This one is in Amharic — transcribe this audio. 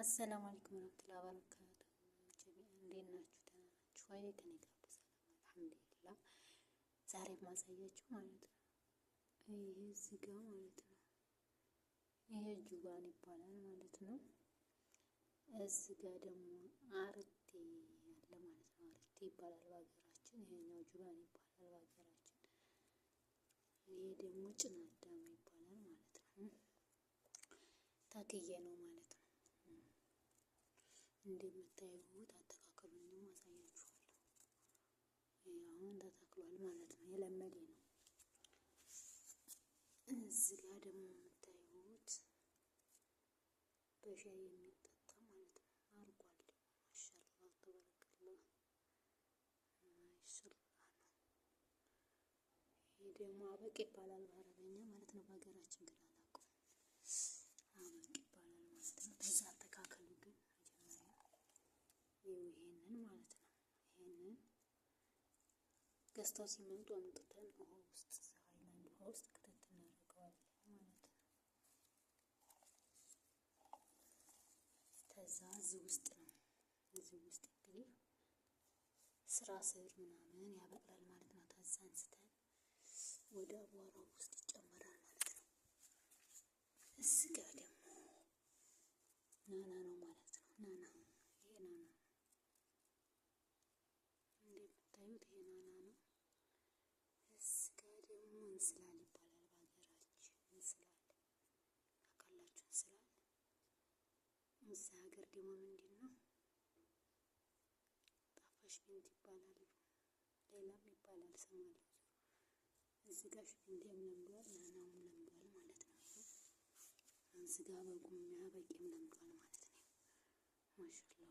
السلام عليكم ورحمة الله وبركاته። جميعا እንዴት ናችሁ? ደህና ናችሁ ወይ? ከኔ ጋር በሰላም الحمد لله። ዛሬ ማሳያችሁ ማለት ነው ይሄ እዚህ ጋ ማለት ነው ይሄ جبن ይባላል ማለት ነው። እዚህ ጋ ደግሞ አርቴ አለ ማለት ነው። አርቴ ይባላል በሀገራችን። ይሄኛው جبن ይባላል በሀገራችን። ይሄ ደግሞ ጭናዳም ይባላል ማለት ነው። ታክዬ ነው ማለት ነው። እንደምታዩት አተካከሉን ደግሞ አሳያችኋለሁ። አሁን ተተክሏል ማለት ነው። የለመደ ነው። እዚህ ጋር ደግሞ የምታዩት በሻይ የሚጠጣ ማለት ነው። አርጓል ደግሞ ማሻአላህ ተበረከላ ማሻአላህ ነው። ይሄ ደግሞ አበቅ ይባላል በአረበኛ ማለት ነው። በሀገራችን ግን አላውቀውም። አበቅ ይባላል ማለት ነው። ከዛ አተካከሉ ግን መጀመሪያ ይሄንን ማለት ነው። ይሄንን ገዝተው ሲመጡ አምጥተን ውሃ ውስጥ ሃይላንድ ውሃ ውስጥ ክትት እናደርገዋለን ማለት ነው። ከዛ እዚህ ውስጥ ነው እዚህ ውስጥ እንግዲህ ስራ ስር ምናምን ያበቅላል ማለት ነው። ከዛ አንስተን ወደ አቧራው ውስጥ ይጨመራል ማለት ነው። እዚህ ጋር ደግሞ ናና ነው ማለት ነው። ናና ይሄ ናና እንደምታዩት ይሄ ናና ነው። እዚህ ጋር ደግሞ እንስላል ይባላል በሀገራችን። እንስላል ታውቃላችሁ? እንስላል እዚህ ሀገር ደግሞ ምንድን ነው ጣፋሽ ቢንት ይባላል። ሌላም ይባላል ስም አለው። እዚህ ጋር ሽፍንቴም ለምዷል፣ ናናውም ለምዷል ማለት ነው። እዚህ ጋር በጉም በቂም ለምዷል ማለት ነው። ማሻአላ